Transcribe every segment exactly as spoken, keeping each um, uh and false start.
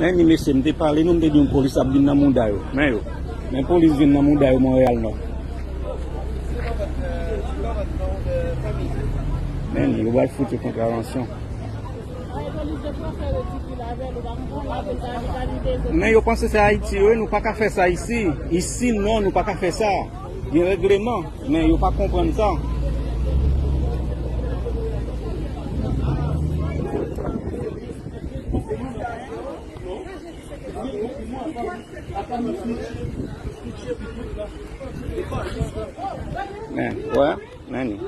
Men ni mesye, m te pale nou, m te di yon polis ap vin nan mouda yo. Men yo. Men polis vin nan mouda yo Monreyal Nò. Men ni, yo pral fout yo kontravansyon. Men yo panse se Ayiti yo ye, nou pa ka fè sa isi. Isi non, nou pa ka fè sa. Gen regleman, men yo pa konprann sa. Men, wè, men ni.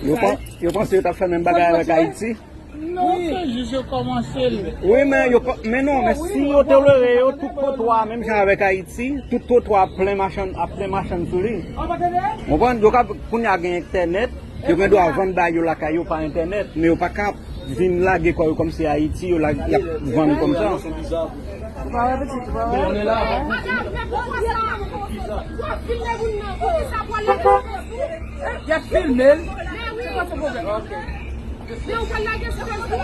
Yo pa, yo panse yo t ap fè menm bagay avèk Ayiti. Non, se jis yo kòmanse l. Wi, men yo pa, men non, men si yo tolere yo, tout twotwa, menm jan avèk Ayiti, tout twotwa ap plen machann, ap plen machann sou li. Konprann? Yo ka, kounye a gen entènèt, yo gen dwa vann bagay yo lakay yo pa entènèt, men yo pa ka vin lage kò yo kòmsi Ayiti, yo la, y ap vann kòmsa. Ou pa wè pitit, ou pa wè? Madam, men poukisa? W ap filme moun nan, poukisa w ap lage sou Facebook? Y ap filme l. Men wi. Se pa se pwoblèm. Ok. Men ou pral lage sou Facebook?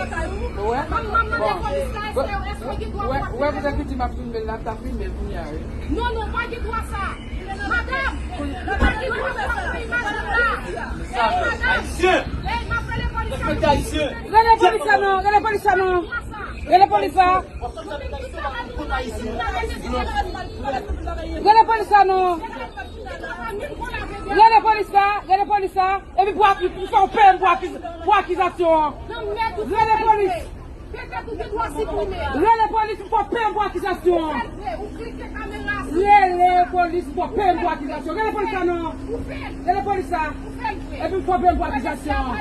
Ou wè? Ban m mande polis la, èske, èske w gen dwa pou w ap filme? Ou wè, ou wè, poutèt ki di m ap filme l la, m ta filme l kounye a, wi. Non, non, ou pa gen dwa sa. Madam, ou pa gen dwa sa, w ap fè imaj la. Ey, madam. Ayisyen! Ey, m ap rele polis la. Respekte Ayisyen! Rele polis la non, rele polis la non. Rele polis la. Rele polis la non. Rele polis la, rele polis la. Epi pou ak-, pou fè w peye pou akiz-, pou akizasyon an. Rele polis. Rele polis pou fè w peye pou akizasyon an. Rele polis pou fè w peye pou akizasyon. Rele polis la non. Rele polis la. Epi pou fè w peye pou akizasyon an.